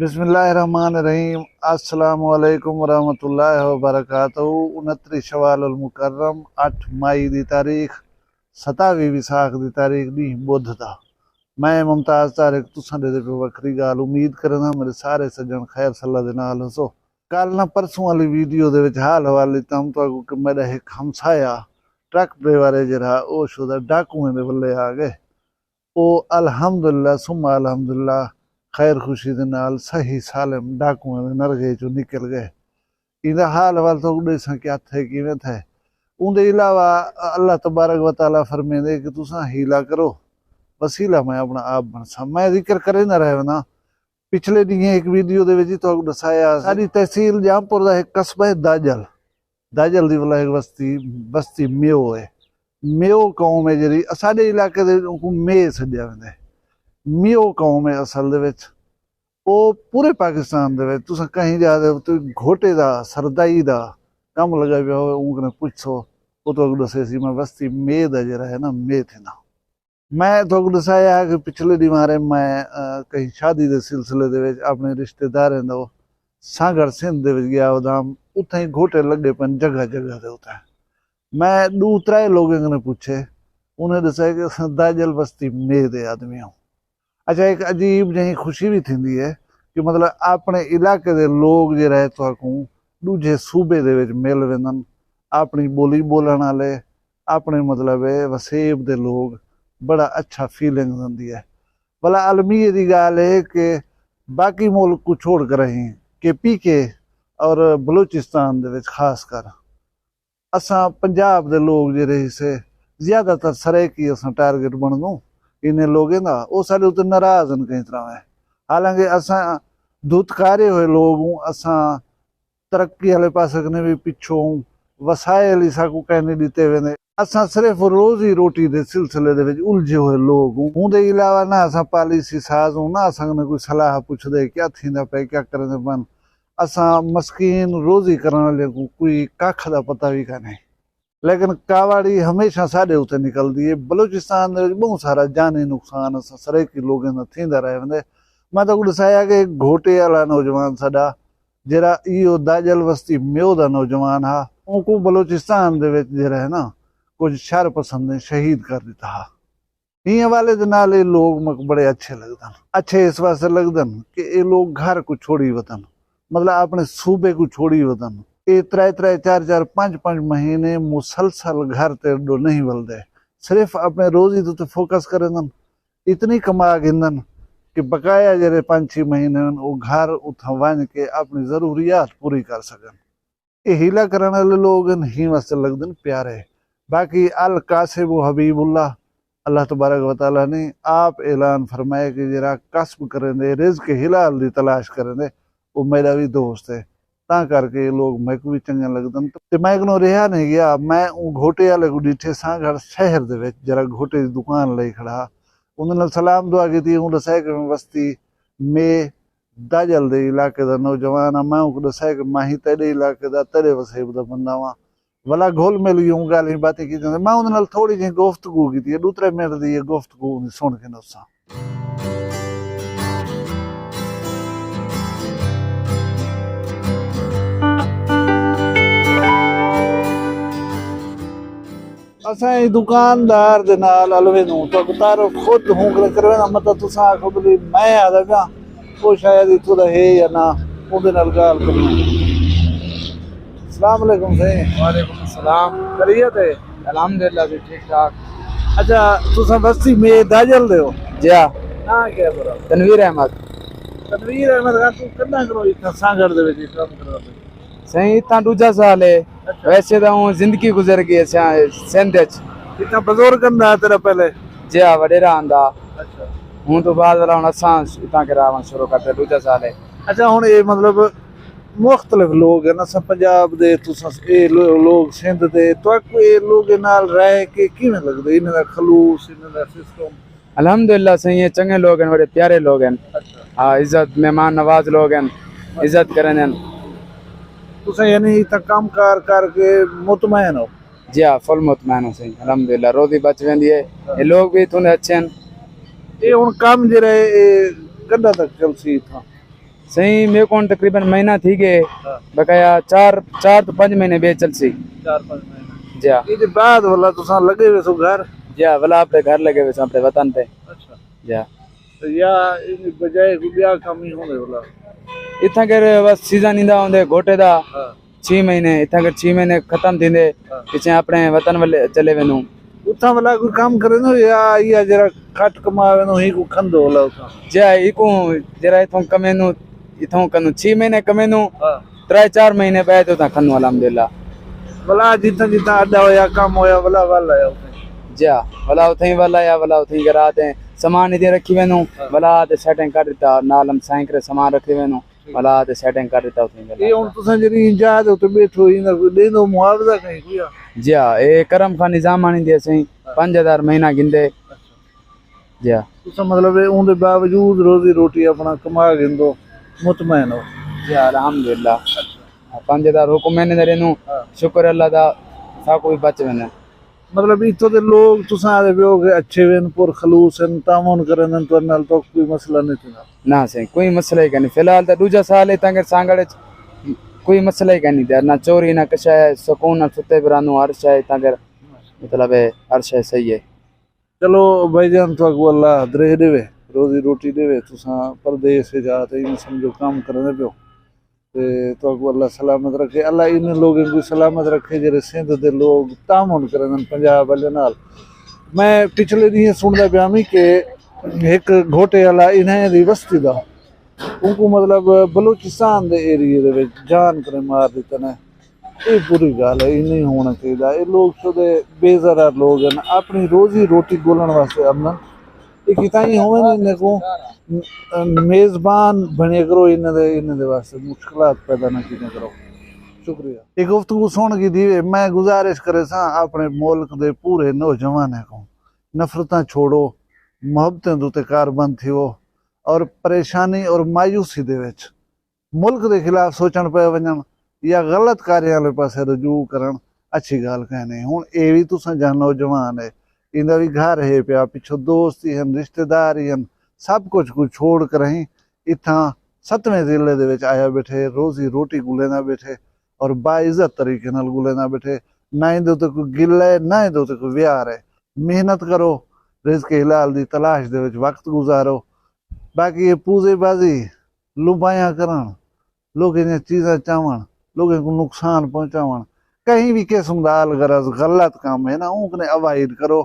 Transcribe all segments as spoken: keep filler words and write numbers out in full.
بسم اللہ الرحمن الرحیم۔ السلام علیکم ورحمۃ اللہ وبرکاتہ۔ انتری شوال المکرم، اٹھ مئی دی تاریخ، ستاوی وساخ دی تاریخ، ݙینہہ ٻدھ دا۔ میں ممتاز طارق تساں ݙے تے پئے وکھری ڳالھ۔ امید کرینداں میݙے سارے سڄݨ خیر صلاح دے نال ہوسو۔ کل نہ پرسوں والی ویڈیو دے وچ حال حوال ݙتا ہم تہاکوں کہ میݙا ہک ہمسایہ ٹرک ڈرائیور ہے جیڑھا، او شودا ڈاکوئیں دے ولے آ ڳئے۔ او الحمدللہ ثم الحمدللہ خیر خوشی دے نال صحیح سالم ڈاکوئیں دے نرغے چوں نکل ڳئے۔ ایندا حال حوال تہاکوں ݙیساں کیا تھئے کیویں تھئے۔ اوندے علاوہ اللہ تبارک و تعالیٰ فرمیندے کہ تساں حیلہ کرو، وسیلہ میں اپݨا آپ بݨساں۔ میں ذکر کریندا رہ وینداں، پچھلے ݙینہہ ہک ویڈیو دے وچ ہی تہاکوں ݙسایا، ساݙی تحصیل جام پور دا ہک قصبہ ہے داجل۔ داجل دی ولا ہک وستی، بستی میو ہے۔ میو قوم ہے جیڑھی، اساݙے علاقے دے وچ اونکوں مے سݙیا ویندا ہے۔ میو قوم ہے اصل دے وچ۔ او پورے پاکستان دے وچ تساں کہیں جا دے اتے گھوٹے دا، سردائی دا کم لڳا پیا ہووے، اوں کنے پچھسو، او تہاکوں ݙسیسی۔ میں وستی مے دا جیڑھا ہے نا، مے تھیندا۔ میں تہاکوں ݙسایا کہ پچھلے ݙیہاڑے میں، آ، کہیں شادی دے سلسلے دے وچ اپݨے رشتے داریں دا سانگھڑ سندھ دے وچ ڳیا ہودام، اتھائیں گھوٹے لڳے پن جگہ جگہ دے اتھائیں۔ میں ݙو ترائے لوگیں کنے پچھے، انہیں ݙسایا کہ اساں داجل وستی مے دے آدمی ہوں۔ اچھا، ہک عجیب جہیں خوشی وی تھیندی ہے کہ مطلب اپݨے علاقے دے لوگ جیڑھے تہاکوں ݙوجھے صوبے دے وچ مل ویندن، اپݨی ٻولی ٻولݨ آلے، اپݨے مطلب ہے وسیب دے لوگ، بڑا اچھا فیلنگ ہوندی ہے۔ ولا المیے دی ڳالھ ہے کہ باقی ملک کوں چھوڑ کر ہیں، کے پی کے اور بلوچستان دے وچ خاص کر اساں پنجاب دے لوگ جیڑھے ہسے، زیادہ تر سرائیکی اساں ٹارگٹ بݨدوں انہیں لوگیں دا، او ساݙے اتے ناراض ہن کہیں طرح ہے۔ حالانکہ اساں دھتکارے ہوئے لوگ ہوں، اساں ترقی والے پاسے کنے وی پچھوں ہوں، وسائل ہی ساکوں کہیں نہیں ݙتے ویندے۔ اساں صرف روزی روٹی دے سلسلے دے وچ الجھے ہوئے لوگ ہوں۔ اوندے علاوہ نہ اساں پالیسی ساز ہوں، نہ اساں کنے کوئی صلاح پچھدے کیا تھیندا پئے، کیا کریندے پن۔ اساں مسکین روزی کرݨ والے کوں کوئی ککھ دا پتہ وی کائنی۔ لیکن کاوڑی ہمیشہ ساݙے اتے نکلدی ہے۔ بلوچستان دے وچ ٻہوں سارا جانی نقصان اساں سرائیکی لوگیں دا تھیندا رہ ویندے۔ میں تہاکوں ݙسایا کہ ہک گھوٹے والا نوجوان ساݙا، جیڑھا ایہو داجل وستی میو دا نوجوان ہا، اونکوں بلوچستان دے وچ جیڑھا ہے نا، کجھ شر پسندیں شہید کر ݙتا ہا۔ ایں حوالے دے نال اے لوگ مک بڑے اچھے لڳدن۔ اچھے اس واسطے لڳدن کہ اے لوگ گھر کوں چھوڑی وطن، مطلب اپݨے صوبے کوں چھوڑی وطن، اے ترائے ترائے، چار چار، پنج پنج مہینے مسلسل گھر تے ݙو نہیں ولدے، صرف اپݨے روزی دے اتے فوکس کریندن، اتنی کما گھندن کہ بقایا جیڑھے پنج چھی مہینے ہن، او گھر اتھاں ونڄ کے اپݨی ضروریات پوری کر سڳن۔ اے حیلہ کرݨ والے لوگ ہن، ہیں واسطے لڳدن پیارے۔ باقی الکاسب حبیب اللہ، اللہ تبارک و تعالیٰ نے آپ اعلان فرمایا کہ جیڑھا کسب کریندے، رزق حلال دی تلاش کریندے، او میݙا وی دوست ہے۔ تاں کر کے اے لوگ میکوں وی چنڳے لڳدن۔ تے میں کنوں رہیا نہیں ڳیا، میں اوں گھوٹے والے کوں ݙٹھے سانگھڑ شہر دے وچ، جیڑھا گھوٹے دی دکان لائی کھڑا ہا۔ اوندے نال سلام دعا کیتی، اوں ݙسایا کہ میں وستی مے داجل دے علاقے دا نوجوان ہاں۔ میں اونکوں ݙسایا کہ میں ہی تیݙے علاقے دا، تیݙے وسیب دا بندہ ہاں۔ ولا گھل مل ڳیوں، ڳالھیں باتیں کیتیاں۔ میں اوندے نال تھوڑی جہیں گفتگو کیتی ہے، ݙو ترے منٹ دی ہے گفتگو، اوندی سݨ کے ݙساں۔ اساں ایں دکاندار دے نال الویندوں، تہاکوں تعارف خود ہوں کر کروینداں، مطلب تساں آکھو بھلی میں آہدا پیاں، او شاید اتھوں دا ہے یا نہ، اوندے نال ڳالھ کروں۔ السلام علیکم سائیں۔ وعلیکم السلام۔ خیریت ہے؟ الحمدللہ جی، ٹھیک ٹھاک۔ اچھا، تساں وستی مے داجل دے ہو؟ جی ہاں۔ ناں کیا ہے تہاݙا؟ تنویر احمد۔ تنویر احمد خان، توں کݙاں کنوں اتھاں سانگھڑ دے وچ کم کردا پئیں؟ سائیں، اتھاں ݙوجھا سال ہے۔ اچھا۔ ویسے تاں ہوں زندگی گزر ڳئی ہے سیا-، سندھ اچ۔ اتھاں بزرگ ہندا تیݙا پہلے؟ جی ہاں، وݙیرا ہندا۔ اچھا۔ ہوں توں بعد والا ہݨ اساں اتھاں کرا آوݨ شروع کرتے، ݙوجھا سال ہے۔ اچھا، ہݨ اے مطلب مختلف لوگ ہن، اساں پنجاب دے، تساں اے لو-، لوگ سندھ دے، تہاکوں اے لوگیں نال رہ کے کیویں لڳدے؟ انہاں دا خلوص، انہاں دا سسٹم؟ الحمدللہ سائیں، اے چنڳے لوگ ہن، وݙے پیارے لوگ ہن۔ اچھا۔ ہاں، عزت، مہمان نواز لوگ ہن، عزت کریندے ہن۔ تساں یعنی اتھاں کم کار کر کے مطمئن ہو؟ جی ہاں، فل مطمئن ہوں سائیں، الحمدللہ، روزی بچ ویندی ہے۔ ہاں۔ اے لوگ وی اتھوں دے اچھے ہن۔ اے ہݨ کم جیڑھا ہے، اے کݙاں تک چلسی اتھاں؟ سائیں، میرے کون تقریباً مہینہ تھی گئے۔ ہاں۔ بقایا چار، چار تو پنج مہینے بے چل سی۔ چار پنج مہینے۔ جی ہاں۔ یہ بعد والا تساں لگے ہوئے سو گھر؟ جی ہاں، والا اپنے گھر لگے ہوئے سو، اپنے وطن پہ۔ اچھا۔ جی ہاں۔ تو یا ان بجائے کوئی بیا کام ہی ہوندے والا؟ اتھاں کر بس سیزن ایندا ہوندے گھوٹے دا۔ ہاں۔ چھی مہینے، اتھاں کر چھی مہینے ختم تھیندے، ہاں۔ پچھے اپنے وطن والے چلے ویندوں۔ اتھاں والا کوئی کام کریندو یا، یا جڑا کھٹ کما ویندو، ہی کو کھندو والا اتھاں؟ جی ہاں، ایکوں جڑا اتھوں کمیندوں، اتھوں کندوں، چھی مہینے کمیندوں، ہاں۔ ترائے چار مہینے بعد اتھاں کھندوں، الحمدللہ۔ والا جتھاں جتھاں اڈا ہویا، کام ہویا، والا والا آیا اتھاں؟ جی ہاں، والا اتھاں ہی والا آیا، والا اتھاں ہی کرا تے سامان ادھر رکھی ویندوں، ہاں۔ والا تے سیٹنگ کر دیتا، نال ہم سائیں کرے سامان رکھی ویندوں۔ ٹھیک۔ والا تے سیٹنگ کر ݙتا اتھیں گلا۔ اے ہݨ تساں جیڑھی ایں جاہ دے اتے ٻیٹھو، ایندا کوئی ݙیندو معاوضہ کہیں کوئی آ؟ جی ہا، اے کرم خان نظام آنی دے سئیں، ہاں۔ پنج ہزار مہینہ گھندے۔ اچھا۔ جی ہا۔ تساں مطلب اے اوندے باوجود روزی روٹی اپݨا کما گھندو، مطمئن ہو؟ جی ہا، الحمدللہ۔ اچھا۔ پنج ہزار حکم مہینے دے ݙیندوں، ہاں۔ شکر اللہ دا، ساکوں وی بچ ویندے۔ مطلب اتھوں دے لوگ تساں آہدے پیو کہ اچھے وین، پر خلوص ہن، تعاون کریندن، تہاݙے نال تہاکوں کوئی مسئلہ نہیں تھیندا؟ نہ سائیں، کوئی مسئلہ ہی کائنی۔ فی الحال تاں ݙوجھا سال ہے، تاں کر سانگڑ اچ کوئی مسئلہ ہی کائنی تھیا، نہ چوری، نہ کشا ہے، سکون نال ستے پراندوں، ہر شے تاں کر مطلب ہے، ہر شے صحیح ہے۔ چلو بھائی جان، تہاکوں اللہ درہ ݙیوے، روزی روٹی ݙیوے، تساں پردیس اچ آ تے ایویں سمجھو کم کریندے پیو۔ تے تہاکوں اللہ سلامت رکھے۔ اللہ انہیں لوگوں کو سلامت رکھے جڑے سندھ دے لوگ تعاون کریندن پنجاب والے نال۔ میں پچھلے ݙینہہ سݨدا پیا ہمی کہ ہک گھوٹے والا انہیں دی وستی دا، اونکوں مطلب بلوچستان دے ایریے دے وچ جان کنے مار ݙتا نے۔ اے بری ڳالھ ہے، اے نہیں ہونا چاہیدا۔ اے لوگ سودے بے ضرر لوگ ہن، اپݨی روزی روٹی ڳولݨ واسطے آندن۔ اے کتھائیں ہوون، انہیں کوں میزبان بݨیا کرو، انہیں دے، انہیں دے واسطے مشکلات پیدا نہ کیتے کرو۔ شکریہ۔ اے گفتگو سݨ کے دیوے، میں گزارش کریساں اپݨے ملک دے پورے نوجوانیں کوں، نفرتاں چھوڑو، محبتیں دے اتے کاربند تھیوو اور پریشانی اور مایوسی دے وچ ملک دے خلاف سوچݨ پئے ونڄݨ یا غلط کاریاں آلے پاسے رجوع کرݨ اچھی ڳالھ کائنی۔ ہݨ اے وی تساں جہاں نوجوان ہے، ایندا وی گھر ہے پیا، پچھوں دوست ہی ہن، رشتہ دار ہی ہن، سب کجھ کوں چھوڑ کرہیں اتھاں ستویں ضلع دے وچ آیا ٻیٹھے، روزی روٹی ڳولیندا ٻیٹھے اور باعزت طریقے نال ڳولیندا ٻیٹھے۔ نہ ایندے اتے کوئی گلہ ہے، نہ ایندے اتے کوئی ویار ہے۔ محنت کرو، رزق حلال دی تلاش دے وچ وقت گزارو۔ باقی اے پوزے بازی، لبھایاں کرݨ، لوکیں دیاں چیزاں چاوݨ، لوکیں کوں نقصان پہنچاوݨ، کہیں وی قسم دا الغرض غلط کم ہے نا، اوں کنے اوائڈ کرو۔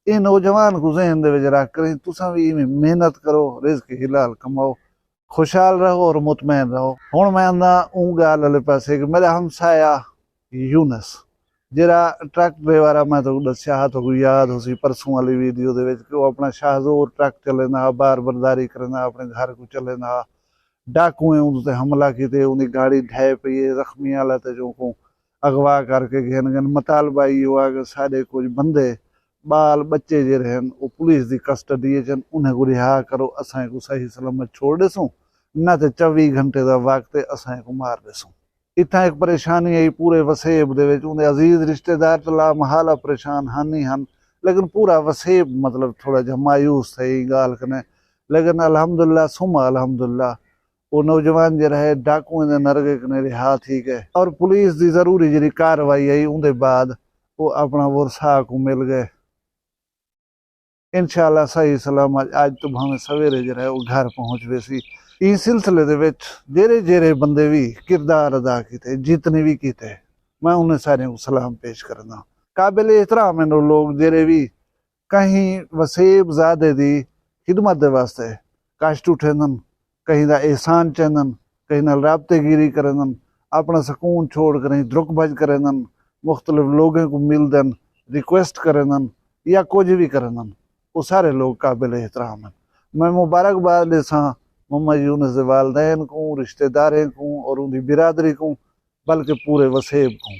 ایں نوجوان کوں ذہن دے وچ رکھ کریں، تساں وی ایویں محنت کرو، رزق حلال کماؤ، خوشحال رہو اور مطمئن رہو۔ ہݨ میں آنداں اوں ڳالھ والے پاسے کہ میݙا ہمسایہ یونس، جیڑھا ٹرک ڈرائیور آ، میں تہاکوں ݙسیا ہا، تہاکوں یاد ہوسی پرسوں والی ویڈیو دے وچ کہ او اپݨا شاہ زور ٹرک چلیندا ہا، بار برداری کریندا ہا، اپݨے گھر کوں چلیندا ہا۔ ڈاکوئیں اوندے تے حملہ کیتے، اوندی گاڑی ڈھہہ پئی ہے، زخمی حالت اچ اونکوں اغوا کر کے گھن ڳن۔ مطالبہ ایہو ہا کہ ساݙے کجھ بندے، ٻال ٻچے جیڑھے ہن، او پولیس دی کسٹڈی اچ ہن، انہیں کوں رہا کرو، اساں اینکوں صحیح سلامت چھوڑ ݙیسوں، نہ تے چووی گھنٹے دا وقت ہے، اساں اینکوں مار ݙیسوں۔ اتھاں ہک پریشانی آئی پورے وسیب دے وچ، اوندے عزیز رشتہ دار تاں لا محالہ پریشان ہن ہی ہن، لیکن پورا وسیب مطلب تھوڑا جیہا مایوس تھئے ایں ڳالھ کنے۔ لیکن الحمدللہ ثم الحمدللہ، او نوجوان جیڑھا ہے ڈاکوئیں دے نرغے کنے رہا تھی ڳئے اور پولیس دی ضروری جیڑھی کاروائی آئی، اوندے بعد او اپݨا ورثاء کوں مل ڳئے۔ انشاءاللہ صحیح سلامت اڄ توں بھانویں سویرے جیڑھا ہے او گھر پہنچ ویسی۔ ایں سلسلے دے وچ جیڑھے جیڑھے بندے وی کردار ادا کیتے، جتنے وی کیتے، میں انہیں ساریاں کوں سلام پیش کرینداں۔ قابل احترام ہن او لوگ جیڑھے وی کہیں وسیب زادے دی خدمت دے واسطے کشٹ اٹھیندن، کہیں دا احسان چیندن، کہیں نال رابطے گیری کریندن، اپݨا سکون چھوڑ کریں درک بھڄ کریندن، مختلف لوگیں کوں ملدن، ریکویسٹ کریندن یا کجھ وی کریندن، او سارے لوگ قابل احترام ہن۔ میں مبارکباد ݙیساں محمد یونس دے والدین کوں، رشتہ داریں کوں اور اوندی برادری کوں، بلکہ پورے وسیب کوں۔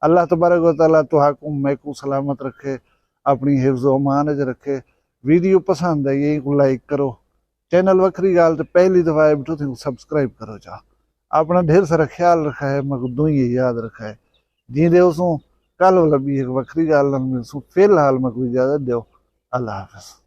اللہ تبارک و تعالیٰ تہاکوں میکوں سلامت رکھے، اپݨی حفظ و امان اچ رکھے۔ ویڈیو پسند آئی ہے، اینکوں لائک کرو۔ چینل وکھری ڳالھ تے پہلی دفعہ آئے ٻیٹھو تھیں سبسکرائب کرو چا۔ اپݨا ڈھیر سارا خیال رکھا ہے، میکوں دعائیں یاد رکھا ہے۔ جیندے ہوسوں کل ولا ٻی ہک وکھری ڳالھ نال ملسوں۔ فی الحال میکوں اجازت ݙیو۔ اللہ حافظ۔